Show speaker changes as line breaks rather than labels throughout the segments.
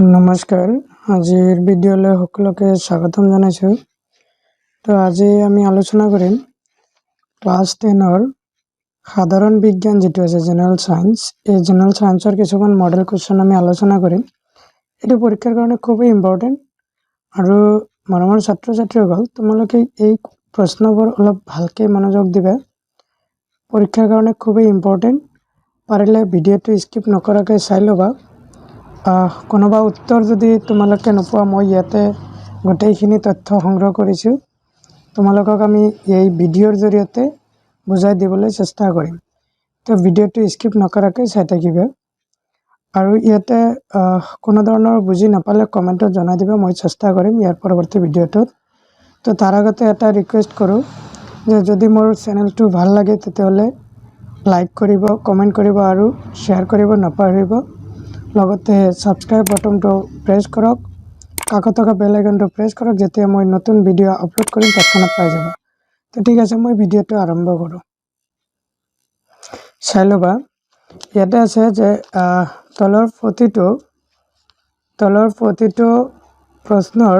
নমস্কাৰ, আজিৰ ভিডিঅ'লৈ সকলোকে স্বাগতম জনাইছোঁ। তো আজি আমি আলোচনা কৰিম ক্লাছ 10ৰ সাধাৰণ বিজ্ঞান যিটো আছে, জেনেৰেল চায়েন্স। এই জেনেৰেল চায়েন্সৰ কিছুমান মডেল কুৱেশ্যন আমি আলোচনা কৰিম। এইটো পৰীক্ষাৰ কাৰণে খুবেই ইম্পৰ্টেণ্ট আৰু মৰমৰ ছাত্ৰ ছাত্ৰীসকল, তোমালোকে এই প্ৰশ্নবোৰ অলপ ভালকৈ মনোযোগ দিবা। পৰীক্ষাৰ কাৰণে খুবেই ইম্পৰ্টেণ্ট। পাৰিলে ভিডিঅ'টো স্কিপ নকৰাকৈ চাই ল'বা। কোনোবা উত্তৰ যদি তোমালোকে নোপোৱা, মই ইয়াতে গোটেইখিনি তথ্য সংগ্ৰহ কৰিছোঁ। তোমালোকক আমি এই ভিডিঅ'ৰ জৰিয়তে বুজাই দিবলৈ চেষ্টা কৰিম। তো ভিডিঅ'টো স্কিপ নকৰাকৈ চাই থাকিবা আৰু ইয়াতে কোনো ধৰণৰ বুজি নাপালে কমেণ্টত জনাই দিবা। মই চেষ্টা কৰিম ইয়াৰ পৰৱৰ্তী ভিডিঅ'টোত। তো তাৰ আগতে এটা ৰিকুৱেষ্ট কৰোঁ যে যদি মোৰ চেনেলটো ভাল লাগে, তেতিয়াহ'লে লাইক কৰিব, কমেণ্ট কৰিব আৰু শ্বেয়াৰ কৰিব নাপাহৰিব। লগতে ছাবস্ক্ৰাইব বটনটো প্ৰেছ কৰক, কাষত থকা বেল আইকনটো প্ৰেছ কৰক। যেতিয়া মই নতুন ভিডিঅ' আপলোড কৰিম, তৎক্ষণাত পাই যাবা। তো ঠিক আছে, মই ভিডিঅ'টো আৰম্ভ কৰোঁ। চাই ল'বা, ইয়াতে আছে যে তলৰ প্ৰতিটো প্ৰশ্নৰ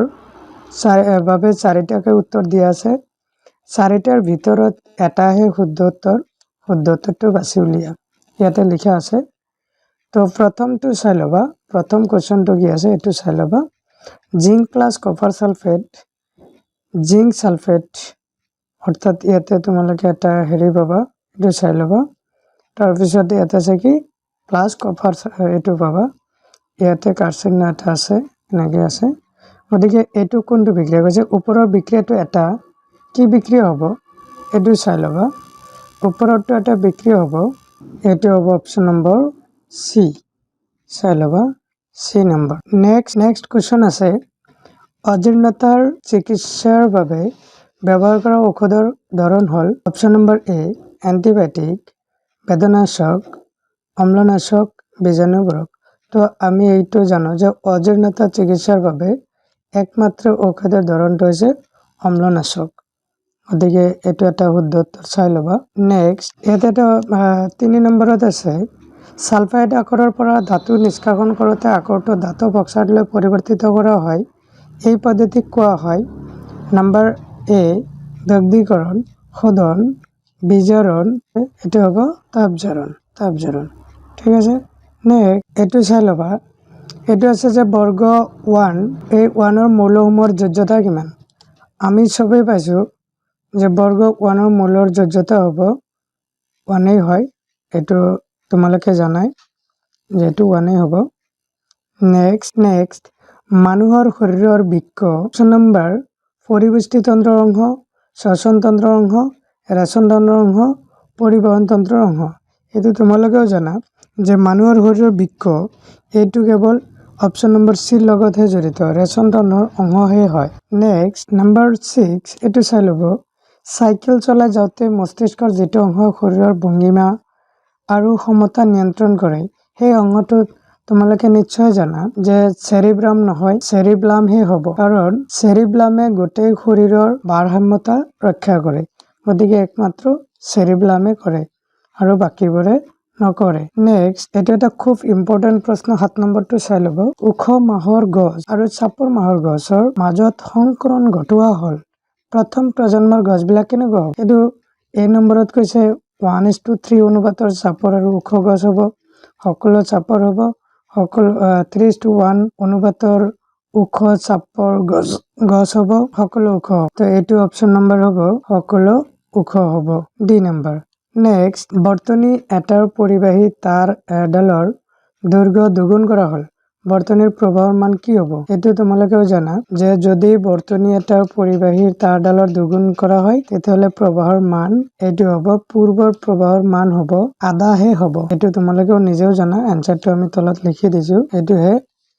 বাবে চাৰিটাকৈ উত্তৰ দিয়া আছে। চাৰিটাৰ ভিতৰত এটাহে শুদ্ধ উত্তৰ। শুদ্ধ উত্তৰটো বাছি উলিয়া ইয়াতে লিখা আছে। তো প্ৰথমটো চাই ল'বা। প্ৰথম কুৱেশ্যনটো কি আছে, এইটো চাই ল'বা। Zinc plus copper sulphate, zinc sulphate। অৰ্থাৎ ইয়াতে তোমালোকে এটা হেৰি পাবা, এইটো চাই ল'বা। তাৰপিছত ইয়াতে আছে কি? প্লাছ কপাৰ, এইটো পাবা। ইয়াতে কাৰ চিহ্ন এটা আছে, এনেকৈ আছে। গতিকে এইটো কোনটো বিক্ৰিয়া কৈছে? ওপৰৰ বিক্ৰিয়াটো এটা কি বিক্ৰিয়া হ'ব, এইটো চাই ল'বা। ওপৰতো এটা বিক্ৰিয়া হ'ব, এইটো হ'ব অপশ্যন নম্বৰ চি। চাই ল'বা, চি নম্বৰ। নেক্সট কুৱেশ্যন আছে, অজীৰ্ণতাৰ চিকিৎসাৰ বাবে ব্যৱহাৰ কৰা ঔষধৰ ধৰণ হ'ল? অপশ্যন নম্বৰ এ এণ্টিবায়'টিক, বেদনানাশক, অম্লনাশক, বীজাণুবোধক। তো আমি এইটো জানো যে অজীৰ্ণতা চিকিৎসাৰ বাবে একমাত্ৰ ঔষধৰ ধৰণটো হৈছে অম্লনাশক। গতিকে এইটো এটা শুদ্ধ উত্তৰ, চাই ল'বা। নেক্সট ইয়াতে এটা 3 নম্বৰত আছে, ছালফাইড আকৰৰ পৰা ধাতু নিষ্কাশন কৰোঁতে আকৰটো ধাতব অক্সাইডলৈ পৰিৱৰ্তিত কৰা হয়। এই পদ্ধতিক কোৱা হয়? নাম্বাৰ এ দগ্ধীকৰণ, শোধন, বিজাৰণ। এইটো হ'ব তাপজাৰণ, তাপজাৰণ। ঠিক আছে। নেক্সট এইটো চাই ল'বা। এইটো আছে যে বৰ্গ 1, এই 1ৰ মৌলসমূহৰ যোজ্যতা কিমান? আমি চবেই পাইছোঁ যে বৰ্গ 1ৰ মৌলৰ যোজ্যতা হ'ব 1েই হয়। এইটো তোমালোকে জানাই যে এইটো 1েই হ'ব। নেক্সট, মানুহৰ শৰীৰৰ বৃক্ক। অপশ্যন নম্বৰ পৰিপুষ্টিতন্ত্ৰৰ অংশ, শ্বসনতন্ত্ৰৰ অংশ, ৰেচনতন্ত্ৰৰ অংশ, পৰিবহণতন্ত্ৰৰ অংশ। এইটো তোমালোকেও জানা যে মানুহৰ শৰীৰৰ বৃক্ক, এইটো কেৱল অপশ্যন নম্বৰ চিৰ লগতহে জড়িত, ৰেচনতন্ত্ৰৰ অংশহে হয়। নেক্সট নাম্বাৰ 6, এইটো চাই ল'ব। চাইকেল চলাই যাওঁতে মস্তিষ্কৰ যিটো অংশ শৰীৰৰ ভংগীমা আৰু সমতা নিয়ন্ত্ৰণ কৰে, সেই অংশটোত তোমালোকে নিশ্চয় জানা যে চেৰিব্ৰাম নহয়, চেৰিব্লামহে হ'ব। কাৰণ চেৰিব্লামে গোটেই শৰীৰৰ ভাৰসাম্যতা ৰক্ষা কৰে। গতিকে একমাত্ৰ চেৰিব্লামে কৰে আৰু বাকীবোৰে নকৰে। নেক্সট এইটো এটা খুব ইম্পৰ্টেণ্ট প্ৰশ্ন, 7 নম্বৰটো চাই ল'ব। ওখ মাহৰ গছ আৰু চাপৰ মাহৰ গছৰ মাজত সংকৰণ ঘটোৱা হ'ল। প্ৰথম প্ৰজন্মৰ গছবিলাক কেনেকুৱা হ'ব? এইটো এই নম্বৰত কৈছে 1:3 অনুপাতৰ চাপৰ আৰু ওখ গছ হ'ব, সকলো চাপৰ হ'ব, সকলো 3:1 অনুপাতৰ ওখ চাপৰ গছ হ'ব, সকলো ওখ। তো এইটো অপশ্যন নম্বৰ হ'ব সকলো ওখ হ'ব, ডি নম্বৰ। নেক্সট, বৰ্তনী এটাৰ পৰিবাহী তাঁৰ এডালৰ দৈৰ্ঘ্য দুগুণ কৰা হ'ল। বৰ্তনীৰ প্ৰবাহৰ মান কি হ'ব? এইটো তোমালোকেও জানা যে যদি বৰ্তনী এটাৰ পৰিবাহীৰ তাঁৰডালৰ দুগুণ কৰা হয়, তেতিয়াহ'লে প্ৰবাহৰ মান এইটো হ'ব, পূৰ্বৰ প্ৰবাহৰ মান হ'ব আধাহে হ'ব। এইটো তোমালোকেও নিজেও জানা। এনচাৰটো আমি তলত লিখি দিছো। এইটোহে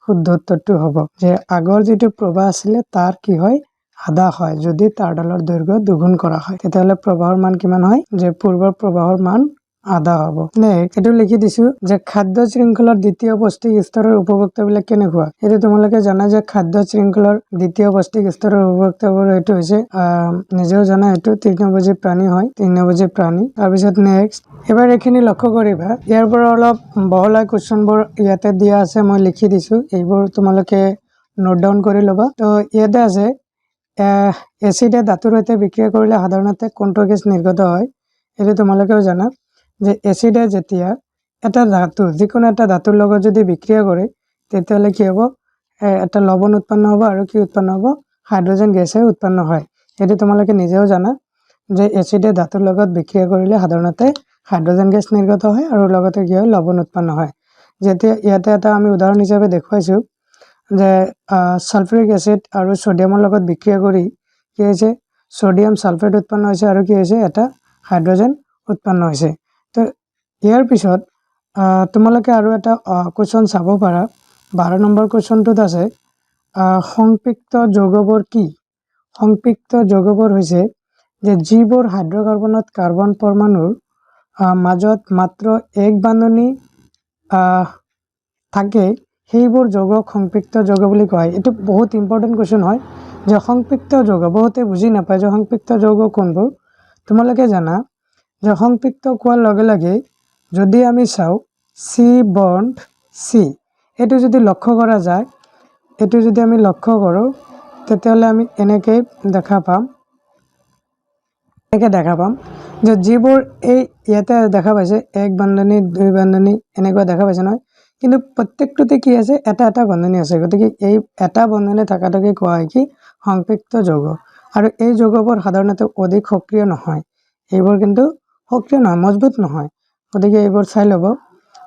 শুদ্ধ উত্তৰটো হ'ব যে আগৰ যিটো প্ৰবাহ আছিলে, তাৰ কি হয়? আধা হয়। যদি তাঁৰডালৰ দৈৰ্ঘ্য দুগুণ কৰা হয়, তেতিয়াহ'লে প্ৰবাহৰ মান কিমান হয়? যে পূৰ্বৰ প্ৰবাহৰ মান আধা হ'ব। নেক্সট এইটো লিখি দিছো যে খাদ্য শৃংখলাৰ দ্বিতীয় পৌষ্টিক স্তৰৰ উপভোক্তাবিলাক কেনেকুৱা। এইটো তোমালোকে জানা যে খাদ্য শৃংখলাৰ দ্বিতীয় পৌষ্টিক স্তৰৰ উপভোক্তাবোৰ এইটো হৈছে নিজেও জানা, এইটো তৃণভোজী প্ৰাণী হয়, তৃণভোজী প্ৰাণী। তাৰপিছত নেক্সট এবাৰ এইখিনি লক্ষ্য কৰিবা। ইয়াৰ পৰা অলপ বহলাই কুৱেশ্যনবোৰ ইয়াতে দিয়া আছে, মই লিখি দিছো, এইবোৰ তোমালোকে নোট ডাউন কৰি ল'বা। তো ইয়াতে আছে, এচিডে ধাতুৰ সৈতে বিক্ৰিয়া কৰিলে সাধাৰণতে কোনটো গেছ নিৰ্গত হয়? এইটো তোমালোকেও জানা যে এচিডে যেতিয়া এটা ধাতু, যিকোনো এটা ধাতুৰ লগত যদি বিক্ৰিয়া কৰে, তেতিয়াহ'লে কি হ'ব? এটা লৱণ উৎপন্ন হ'ব আৰু কি উৎপন্ন হ'ব? হাইড্ৰজেন গেছে উৎপন্ন হয়। এইটো তোমালোকে নিজেও জানা যে এচিডে ধাতুৰ লগত বিক্ৰিয়া কৰিলে সাধাৰণতে হাইড্ৰজেন গেছ নিৰ্গত হয় আৰু লগতে কি হয়? লৱণ উৎপন্ন হয়। যেতিয়া ইয়াতে এটা আমি উদাহৰণ হিচাপে দেখুৱাইছোঁ যে ছালফিউৰিক এচিড আৰু ছ'ডিয়ামৰ লগত বিক্ৰিয়া কৰি কি হৈছে? ছ'ডিয়াম ছালফেট উৎপন্ন হৈছে আৰু কি হৈছে? এটা হাইড্ৰজেন উৎপন্ন হৈছে। তো ইয়াৰ পিছত তোমালোকে আৰু এটা কুৱেশ্যন চাব পাৰা। 12 নম্বৰ কুৱেশ্যনটোত আছে, সংপৃক্ত যৌগবোৰ কি? সংপৃক্ত যৌগবোৰ হৈছে যে যিবোৰ হাইড্ৰকাৰ্বনত কাৰ্বন পৰমাণুৰ মাজত মাত্ৰ এক বান্ধনি থাকে, সেইবোৰ যৌগক সংপৃক্ত যৌগ বুলি কোৱা হয়। এইটো বহুত ইম্পৰ্টেণ্ট কুৱেশ্যন হয় যে সংপৃক্ত যৌগ, বহুতে বুজি নাপায় যে সংপৃক্ত যৌগ কোনবোৰ। তোমালোকে জানা যে সংপৃক্ত কোৱাৰ লগে লগে যদি আমি চাওঁ চি বণ্ড চি, এইটো যদি লক্ষ্য কৰা যায়, এইটো যদি আমি লক্ষ্য কৰোঁ, তেতিয়াহ'লে আমি এনেকেই দেখা পাম, এনেকৈ দেখা পাম যে যিবোৰ এই ইয়াতে দেখা পাইছে, এক বান্ধনি, দুই বান্ধনি, এনেকুৱা দেখা পাইছে নহয়? কিন্তু প্ৰত্যেকটোতে কি আছে? এটা এটা বন্ধনী আছে। গতিকে এই এটা বন্ধনী থকাটোকে কোৱা হয় কি? সংপৃক্ত যৌগ। আৰু এই যৌগবোৰ সাধাৰণতে অধিক সক্ৰিয় নহয়। এইবোৰ কিন্তু সক্ৰিয় নহয়, মজবুত নহয়। গতিকে এইবোৰ চাই ল'ব।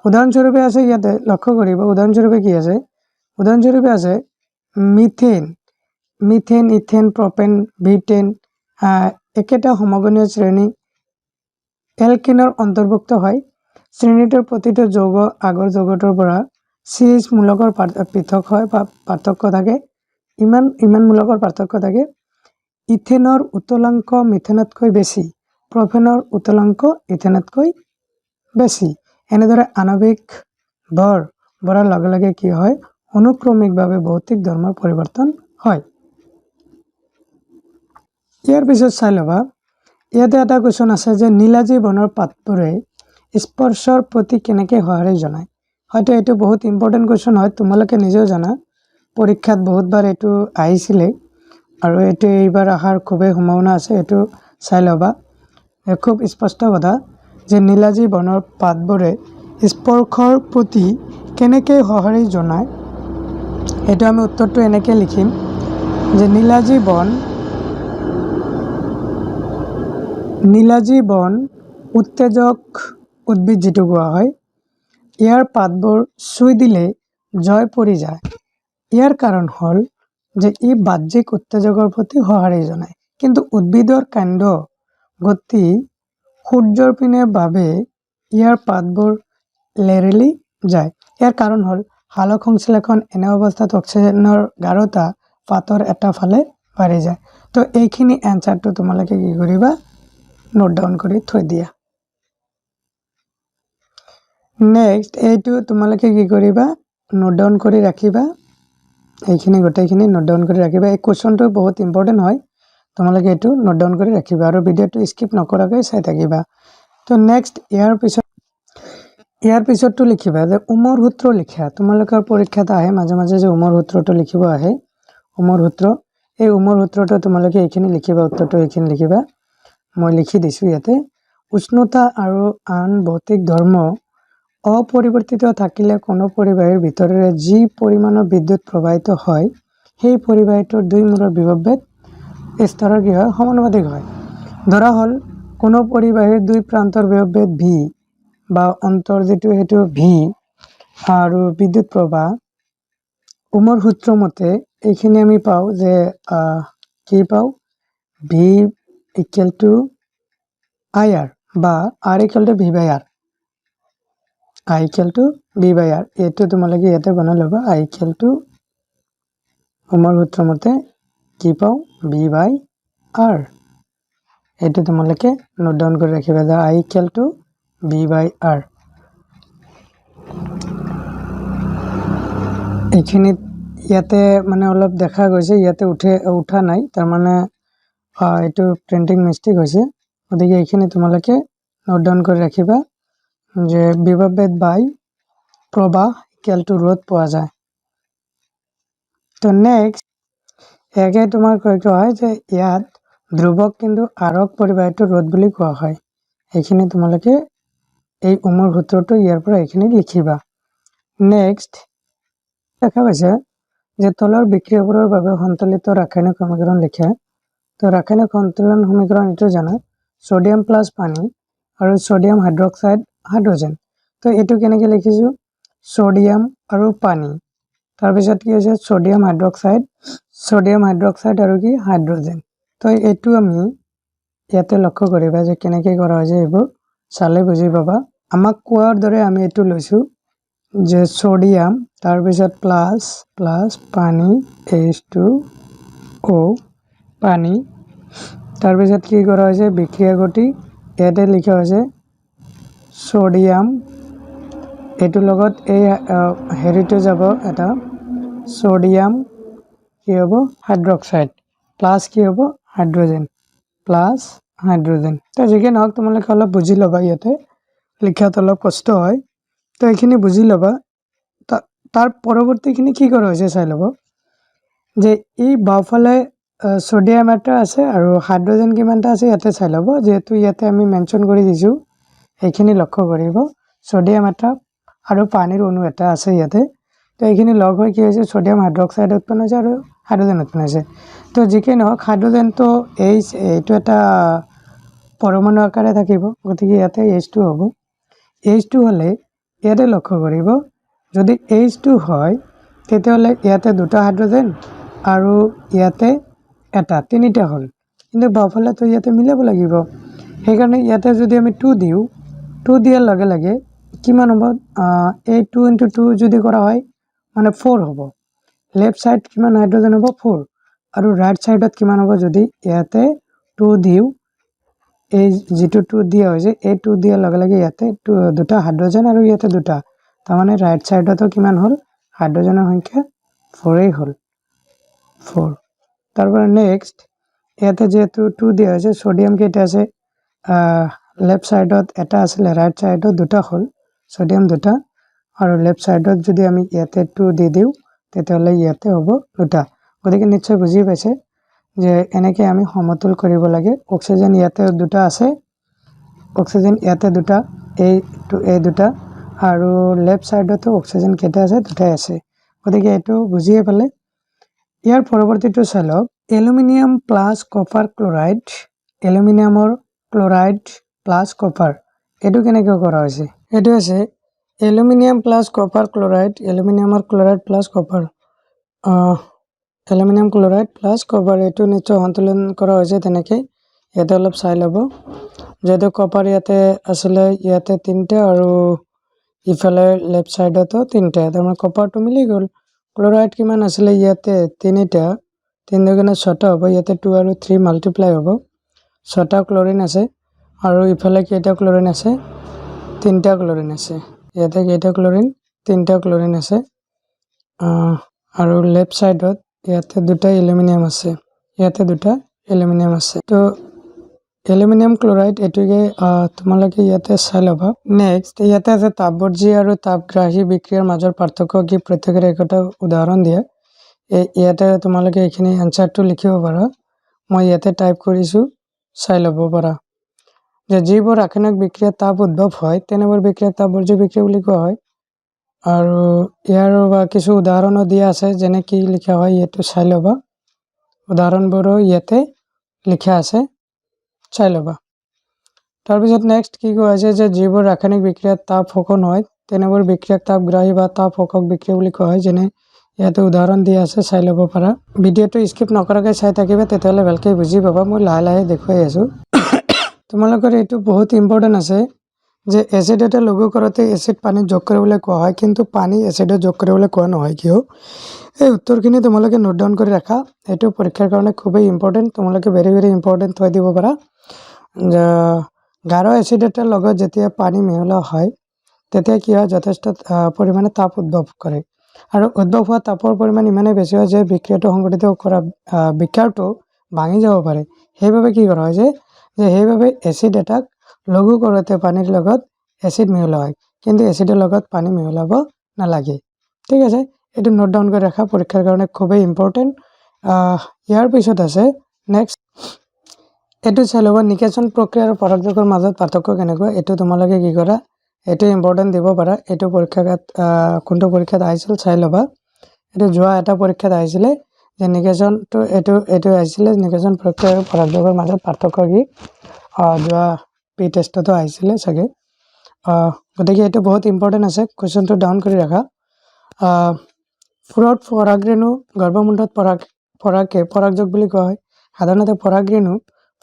উদাহৰণস্বৰূপে আছে ইয়াতে, লক্ষ্য কৰিব, উদাহৰণস্বৰূপে কি আছে? উদাহৰণস্বৰূপে আছে মিথেন, মিথেন, ইথেন, প্ৰপেন, বিউটেন একেটা সমগণীয় শ্ৰেণী এলকেনৰ অন্তৰ্ভুক্ত হয়। শ্ৰেণীটোৰ প্ৰতিটো যৌগ আগৰ যৌগটোৰ পৰা CH মূলকৰ পৃথক হয় বা পাৰ্থক্য থাকে, ইমান ইমান মূলকৰ পাৰ্থক্য থাকে। ইথেনৰ উতলাংক মিথেনতকৈ বেছি, প্ৰপেনৰ উতলাংক ইথেনতকৈ বেছি। এনেদৰে আণৱিক ভৰ বঢ়াৰ লগে লগে কি হয়? অনুক্ৰমিকভাৱে ভৌতিক ধৰ্মৰ পৰিৱৰ্তন হয়। ইয়াৰ পিছত চাই ল'বা, ইয়াতে এটা কুৱেশ্যন আছে যে নীলাজী বনৰ পাতবোৰে স্পৰ্শৰ প্ৰতি কেনেকৈ সঁহাৰি জনায়? হয়তো এইটো বহুত ইম্পৰ্টেণ্ট কুৱেশ্যন হয়। তোমালোকে নিজেও জানা, পৰীক্ষাত বহুতবাৰ এইটো আহিছিলে আৰু এইটো এইবাৰ অহাৰ খুবেই সম্ভাৱনা আছে। এইটো চাই ল'বা। খুব স্পষ্ট কথা যে নীলাজী বনৰ পাতবোৰে স্পৰ্শৰ প্ৰতি কেনেকৈ সঁহাৰি জনায়, এইটো আমি উত্তৰটো এনেকৈ লিখিম যে নীলাজী বন উত্তেজক উদ্ভিদ যিটো কোৱা হয়, ইয়াৰ পাতবোৰ চুই দিলে জঁয় পৰি যায়। ইয়াৰ কাৰণ হ'ল যে ই বাহ্যিক উত্তেজকৰ প্ৰতি সঁহাৰি জনায়। কিন্তু উদ্ভিদৰ কাণ্ড গতি সূৰ্যৰ পিনে বাবে ইয়াৰ পাতবোৰ লেৰেলি যায়। ইয়াৰ কাৰণ হ'ল সালোক সংশ্লেষণ এনে অৱস্থাত অক্সিজেনৰ গাঢ়তা পাতৰ এটা ফালে বাঢ়ি যায়। তো এইখিনি এনচাৰটো তোমালোকে কি কৰিবা? নোট ডাউন কৰি থৈ দিয়া। নেক্সট এইটো তোমালোকে কি কৰিবা? নোট ডাউন কৰি ৰাখিবা। এইখিনি গোটেইখিনি নোট ডাউন কৰি ৰাখিবা। এই কুৱেশ্যনটো বহুত ইম্পৰ্টেণ্ট হয়। তোমালোকে এইটো নোট ডাউন কৰি ৰাখিবা আৰু ভিডিঅ'টো স্কিপ নকৰাকৈ চাই থাকিবা। তো নেক্সট ইয়াৰ পিছতটো লিখিবা যে ওমৰ সূত্ৰ লিখা। তোমালোকৰ পৰীক্ষাত আহে মাজে মাজে যে ওমৰ সূত্ৰটো লিখিব আহে। ওমৰ সূত্ৰ, এই ওমৰ সূত্ৰটো তোমালোকে এইখিনি লিখিবা, উত্তৰটো এইখিনি লিখিবা। মই লিখি দিছোঁ ইয়াতে। উষ্ণতা আৰু আন ভৌতিক ধৰ্ম অপৰিৱৰ্তিত থাকিলে কোনো পৰিবাহীৰ ভিতৰেৰে যি পৰিমাণৰ বিদ্যুৎ প্ৰবাহিত হয়, সেই পৰিবাহীটোৰ দুই মূৰৰ বিভৱভেদ স্তৰৰ কি হয়? সমানুপাতিক হয়। ধৰা হ'ল কোনো পৰিবাহীৰ দুই প্ৰান্তৰ বিভৱভেদ ভি বা অন্তৰ যিটো সেইটো ভি আৰু বিদ্যুৎ প্ৰবাহ ওমৰ সূত্ৰ মতে এইখিনি আমি পাওঁ যে কি পাওঁ? V equal to I R বা R equal to V by R, I equal to V by R। এইটো তোমালোকে ইয়াতে বনাই ল'বা। আই ইকুৱেল টু ওমৰ সূত্ৰ মতে কি পাওঁ? V by R. এইটো তোমালোকে নোট ডাউন কৰি ৰাখিবা যে I equal to V by R. এইখিনিত ইয়াতে মানে অলপ দেখা গৈছে, ইয়াতে উঠা নাই, তাৰমানে এইটো প্ৰিণ্টিং মিষ্টেক হৈছে। গতিকে এইখিনি তোমালোকে নোট ডাউন কৰি ৰাখিবা যে বিভৱভেদ বাই প্ৰবাহ ইকুৱেল টু ৰোধ পোৱা যায়। তো নেক্সট ইয়াকে তোমাৰ কোৱা হয় যে ইয়াত ধ্ৰুৱক কিন্তু আৰক পৰিবাহিত ৰোধ বুলি কোৱা হয়। এইখিনি তোমালোকে এই ওমৰ সূত্ৰটো ইয়াৰ পৰা এইখিনি লিখিবা। নেক্সট দেখা পাইছে যে তলৰ বিক্ৰিয়াবোৰৰ বাবে সন্তুলিত ৰাসায়নিক সমীকৰণ লিখা। তো ৰাসায়নিক সন্তুলন সমীকৰণ এইটো জানা, ছ'ডিয়াম প্লাছ পানী আৰু ছ'ডিয়াম হাইড্ৰক্সাইড হাইড্ৰজেন। তো এইটো কেনেকৈ লিখিছোঁ? ছ'ডিয়াম আৰু পানী, তাৰপিছত কি হৈছে? ছ'ডিয়াম হাইড্ৰক্সাইড, ছ'ডিয়াম হাইড্ৰক্সাইড আৰু কি? হাইড্ৰজেন। তো এইটো আমি ইয়াতে লক্ষ্য কৰিবা যে কেনেকৈ কৰা হৈছে, এইবোৰ চালে বুজি পাবা। আমাক কোৱাৰ দৰে আমি এইটো লৈছোঁ যে ছ'ডিয়াম, তাৰপিছত প্লাছ প্লাছ পানী, H2O পানী। তাৰপিছত কি কৰা হৈছে? বিক্ৰিয়া গতি ইয়াতে লিখা হৈছে ছ'ডিয়াম, এইটোৰ লগত এই হেৰিটো যাব এটা ছ'ডিয়াম কি হ'ব? হাইড্ৰক্সাইড প্লাছ কি হ'ব? Hydrogen, plus hydrogen. তো যিকি নহওক, তোমালোকে অলপ বুজি ল'বা, ইয়াতে লিখাত অলপ কষ্ট হয়। তো এইখিনি বুজি ল'বা। তাৰ পৰৱৰ্তীখিনি কি কৰা হৈছে চাই ল'ব যে এই বাওঁফালে ছ'ডিয়াম এটা আছে আৰু হাইড্ৰজেন কিমানটা আছে ইয়াতে চাই ল'ব। যিহেতু ইয়াতে আমি মেনশ্যন কৰি দিছোঁ, এইখিনি লক্ষ্য কৰিব, ছ'ডিয়াম এটা আৰু পানীৰ অণু এটা আছে ইয়াতে। তো এইখিনি লগ হৈ কি হৈছে? ছ'ডিয়াম হাইড্ৰক্সাইড উৎপন্ন হৈছে আৰু হাইড্ৰজেন উৎপন্ন হৈছে। তো যিকি নহওক, হাইড্ৰজেনটো এইচ, এইটো এটা পৰমাণু আকাৰে থাকিব, গতিকে ইয়াতে H2 হ'ব। H2 হ'লে ইয়াতে লক্ষ্য কৰিব, যদি H2 হয় তেতিয়াহ'লে ইয়াতে দুটা হাইড্ৰজেন আৰু ইয়াতে এটা, তিনিটা হ'ল। কিন্তু বাওঁফালেতো ইয়াতে মিলাব লাগিব। সেইকাৰণে ইয়াতে যদি আমি টু দিওঁ, টু দিয়াৰ লগে লগে কিমান হ'ব? এই টু ইণ্টু টু যদি কৰা হয় মানে ফ'ৰ হ'ব। লেফ্ট ছাইড কিমান হাইড্ৰজেন হ'ব? ফ'ৰ। আৰু ৰাইট ছাইডত কিমান হ'ব? যদি ইয়াতে টু দিওঁ, এই যিটো টু দিয়া হৈছে, এই টু দিয়াৰ লগে লগে ইয়াতে টু, দুটা হাইড্ৰজেন আৰু ইয়াতে দুটা, তাৰমানে ৰাইট ছাইডতো কিমান হ'ল? হাইড্ৰজেনৰ সংখ্যা ফ'ৰেই হ'ল, ফ'ৰ। তাৰপৰা নেক্সট ইয়াতে যিহেতু টু দিয়া হৈছে, ছ'ডিয়াম কেইটা আছে? লেফ্ট ছাইডত এটা আছিলে, ৰাইট ছাইডত দুটা হ'ল, ছ'ডিয়াম দুটা। আৰু লেফ্ট ছাইডত যদি আমি ইয়াতে টু দি দিওঁ, তেতিয়াহ'লে ইয়াতে হ'ব দুটা। গতিকে নিশ্চয় বুজি পাইছে যে এনেকৈ আমি সমতুল কৰিব লাগে। অক্সিজেন ইয়াতে দুটা আছে, অক্সিজেন ইয়াতে দুটা, এই এই দুটা, আৰু লেফ্ট ছাইডতো অক্সিজেন কেইটা আছে? দুটাই আছে। গতিকে এইটো বুজিয়ে পালে। ইয়াৰ পৰৱৰ্তীটো চাই লওক, এলুমিনিয়াম প্লাছ কপাৰ ক্লৰাইড, এলুমিনিয়ামৰ ক্লৰাইড প্লাছ কপাৰ, এইটো কেনেকৈ কৰা হৈছে? এইটো হৈছে এলুমিনিয়াম প্লাছ কপাৰ ক্লৰাইড, এলুমিনিয়ামৰ chloride plus copper, aluminium chloride plus copper, এইটো নিশ্চয় সন্তুলন কৰা হৈছে তেনেকৈ। ইয়াতে অলপ চাই ল'ব, যিহেতু কপাৰ ইয়াতে আছিলে, ইয়াতে তিনিটা আৰু ইফালে লেফ্ট ছাইডতো তিনিটা, তাৰমানে কপাৰটো মিলি গ'ল। ক্লৰাইড কিমান আছিলে ইয়াতে? তিনিটা, তিনি দুগুণে ছটা হ'ব। ইয়াতে টু আৰু থ্ৰী মাল্টিপ্লাই হ'ব, ছটা ক্লৰিন আছে। আৰু ইফালে কেইটা ক্লৰিন আছে? তিনিটা ক্লৰিন আছে। ইয়াতে কেইটা ক্লৰিন? তিনিটা ক্লৰিন আছে। আৰু লেফ্ট ছাইডত ইয়াতে দুটা এলুমিনিয়াম আছে, ইয়াতে দুটা এলুমিনিয়াম আছে। তো এলুমিনিয়াম ক্লৰাইড এইটোকে তোমালোকে ইয়াতে চাই ল'বা। নেক্সট ইয়াতে আছে তাপবৰ্জী আৰু তাপগ্ৰাহী বিক্ৰিয়াৰ মাজৰ পাৰ্থক্য কি? প্ৰত্যেকৰে একোটা উদাহৰণ দিয়া। এই ইয়াতে তোমালোকে এইখিনি এনচাৰটো লিখিব পাৰা। মই ইয়াতে টাইপ কৰিছোঁ, চাই ল'ব পাৰা যে যিবোৰ ৰাসায়নিক বিক্ৰিয়াত তাপ উদ্ভৱ হয়, তেনেবোৰ বিক্ৰিয়াক তাপবৰ্জী বিক্ৰিয়া বুলি কোৱা হয়। আৰু ইয়াৰ বা কিছু উদাহৰণো দিয়া আছে, যেনে কি লিখা হয় এইটো চাই ল'বা। উদাহৰণবোৰো ইয়াতে লিখা আছে, চাই ল'বা। তাৰপিছত নেক্সট কি কোৱা হৈছে যে যিবোৰ ৰাসায়নিক বিক্ৰিয়াত তাপ শোষণ হয়, তেনেবোৰ বিক্ৰিয়াক তাপগ্ৰাহী বা তাপ শোষক বিক্ৰিয়া বুলি কোৱা হয়। যেনে ইয়াতে উদাহৰণ দিয়া আছে, চাই ল'ব পাৰা। ভিডিঅ'টো স্কিপ নকৰাকৈ চাই থাকিবা, তেতিয়াহ'লে ভালকৈ বুজি পাবা। মই লাহে লাহে দেখুৱাই আছোঁ তোমালোকৰ। এইটো বহুত ইম্পৰ্টেণ্ট আছে যে এচিড এটা লঘু কৰোঁতে এচিড পানীত যোগ কৰিবলৈ কোৱা হয়, কিন্তু পানী এচিডত যোগ কৰিবলৈ কোৱা নহয়, কিয়? এই উত্তৰখিনি তোমালোকে নোট ডাউন কৰি ৰাখা। এইটো পৰীক্ষাৰ কাৰণে খুবেই ইম্পৰ্টেণ্ট। তোমালোকে ভেৰি ভেৰি ইম্পৰ্টেণ্ট থৈ দিব পাৰা। গাঢ় এচিড এটাৰ লগত যেতিয়া পানী মিহলোৱা হয়, তেতিয়া কি হয়? যথেষ্ট পৰিমাণে তাপ উদ্ভৱ কৰে আৰু উদ্ভৱ হোৱা তাপৰ পৰিমাণ ইমানেই বেছি হয় যে বিক্ৰিয়াটো সংঘটিত কৰা বিকাৰটো ভাঙি যাব পাৰে। সেইবাবে কি কৰা হয় যে সেইবাবে এচিড এটাক লঘু কৰোঁতে পানীৰ লগত এচিড মিহলোৱা হয়, কিন্তু এচিডৰ লগত পানী মিহলাব নালাগে। ঠিক আছে, এইটো নোট ডাউন কৰি ৰাখা, পৰীক্ষাৰ কাৰণে খুবেই ইম্পৰ্টেণ্ট। ইয়াৰ পিছত আছে নেক্সট, এইটো চাই ল'বা। নিষেচন প্ৰক্ৰিয়া আৰু পৰাগযোগৰ মাজত পাৰ্থক্য কেনেকুৱা? এইটো তোমালোকে কি কৰা, এইটো ইম্পৰ্টেণ্ট দিব পাৰা। এইটো পৰীক্ষাত কোনটো পৰীক্ষাত আহিছিল চাই ল'বা। এইটো যোৱা এটা পৰীক্ষাত আহিছিলে যে নিষেচনটো এইটো আহিছিলে, নিষেচন প্ৰক্ৰিয়া আৰু পৰাগযোগৰ মাজত পাৰ্থক্য কি। যোৱা প্ৰি টেষ্টতো আহিছিলে চাগে। গতিকে এইটো বহুত ইম্পৰ্টেণ্ট আছে, কুৱেশ্যনটো ডাউন কৰি ৰাখা। ফুলত পৰাগৰেণু গৰ্ভমুণ্ডত পৰাকে পৰাগযোগ বুলি কোৱা হয়। সাধাৰণতে পৰাগৰেণু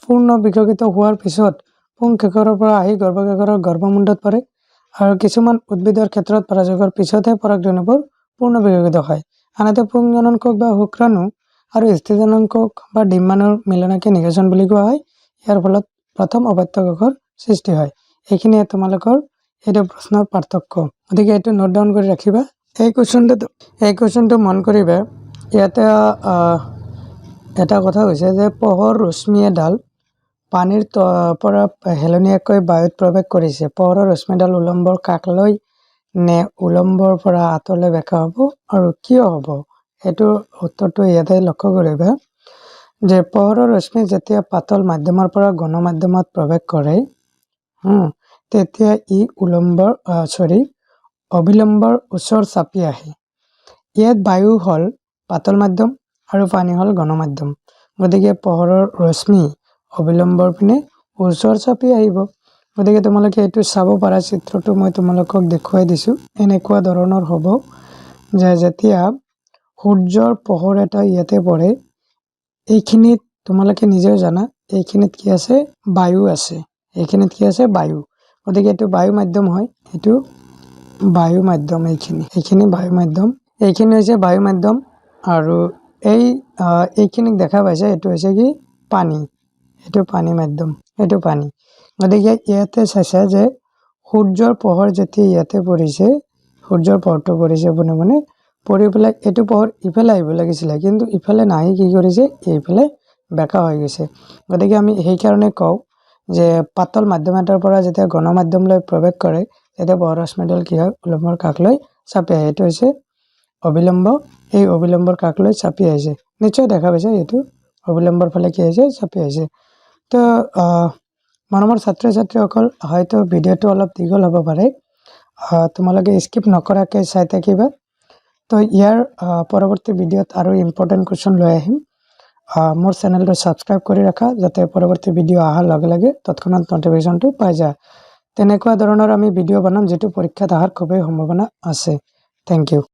পূৰ্ণ বিকশিত হোৱাৰ পিছত পুংকেশৰৰ পৰা আহি গৰ্ভকেশৰৰ গৰ্ভমুণ্ডত পৰে আৰু কিছুমান উদ্ভিদৰ ক্ষেত্ৰত পৰাগযোগৰ পিছতহে পৰাগৰেণুবোৰ পূৰ্ণ বিকশিত হয়। আনহাতে পুংজনন কোষ বা শুক্ৰাণু আৰু স্ত্ৰীজনন কোষ বা ডিম্বাণুৰ মিলনকে নিষেচন বুলি কোৱা হয়। ইয়াৰ ফলত প্ৰথম অপত্য কোষৰ সৃষ্টি হয়। এইখিনিয়ে তোমালোকৰ এইটো প্ৰশ্নৰ পাৰ্থক্য। গতিকে এইটো নোট ডাউন কৰি ৰাখিবা। এই কুৱেশ্যনটো মন কৰিবা। ইয়াতে এটা কথা হৈছে যে পোহৰ ৰশ্মি এডাল পানীৰ পৰা হেলনীয়াকৈ বায়ুত প্ৰৱেশ কৰিছে। পোহৰৰ ৰশ্মিডাল উলম্বৰ কাষলৈ নে উলম্বৰ পৰা আঁতৰলৈ বেঁকা হ'ব আৰু কিয় হ'ব? এইটোৰ উত্তৰটো ইয়াতে লক্ষ্য কৰিবা যে পোহৰৰ ৰশ্মি যেতিয়া পাতল মাধ্যমৰ পৰা ঘন মাধ্যমত প্ৰৱেশ কৰে, তেতিয়া ই উলম্বৰ, চৰি, অভিলম্বৰ ওচৰ চাপি আহে। ইয়াত বায়ু হ'ল পাতল মাধ্যম আৰু পানী হ'ল ঘন মাধ্যম। গতিকে পোহৰৰ ৰশ্মি অভিলম্বৰ পিনে ওচৰ চাপি আহিব। গতিকে তোমালোকে এইটো চাব পাৰা, চিত্ৰটো মই তোমালোকক দেখুৱাই দিছোঁ। এনেকুৱা ধৰণৰ হ'ব যে যেতিয়া সূৰ্যৰ পোহৰ এটা ইয়াতে পৰে, এইখিনিত তোমালোকে নিজেও জানা, এইখিনিত কি আছে? বায়ু আছে। এইখিনিত কি আছে? বায়ু। গতিকে এইটো বায়ু মাধ্যম হয়। এইটো বায়ু মাধ্যম। এইখিনি বায়ু মাধ্যম। এইখিনি হৈছে বায়ু মাধ্যম আৰু এইখিনিক দেখা পাইছে, এইটো হৈছে কি? পানী। এইটো পানী মাধ্যম, এইটো পানী। গতিকে ইয়াতে চাইছে যে সূৰ্যৰ পোহৰ যেতিয়া ইয়াতে পৰিছে, সূৰ্যৰ পোহৰটো পৰিছে পোনে পোনে পৰি পেলাই এইটো পোহৰ ইফালে আহিব লাগিছিলে, কিন্তু ইফালে নাহি কি কৰিছে? এইফালে বেঁকা হৈ গৈছে। গতিকে আমি সেইকাৰণে কওঁ যে পাতল মাধ্যম এটাৰ পৰা যেতিয়া ঘন মাধ্যমলৈ প্ৰৱেশ কৰে, তেতিয়া পোহৰ ৰশ্মিডাল কি হয়? উলম্বৰ কাষলৈ চাপি আহে। এইটো হৈছে অভিলম্ব। এই অভিলম্বৰ কাষলৈ চাপি আহিছে। নিশ্চয় দেখা পাইছে, এইটো অভিলম্বৰ ফালে কি আহিছে? চাপি আহিছে। তো মৰমৰ ছাত্ৰ ছাত্ৰীসকল, হয়তো ভিডিঅ'টো অলপ দীঘল হ'ব পাৰে, তোমালোকে স্কিপ নকৰাকৈ চাই থাকিবা। তো ইয়াৰ পৰৱৰ্তী ভিডিঅ'ত আৰু ইম্পৰ্টেণ্ট কুৱেশ্যন লৈ আহিম। মোৰ চেনেলটো ছাবস্ক্ৰাইব কৰি ৰাখা, যাতে পৰৱৰ্তী ভিডিঅ' অহাৰ লগে লগে তৎক্ষণাত ন'টিফিকেশ্যনটো পাই যায়। তেনেকুৱা ধৰণৰ আমি ভিডিঅ' বনাম যিটো পৰীক্ষাত অহাৰ খুবেই সম্ভাৱনা আছে। Thank you.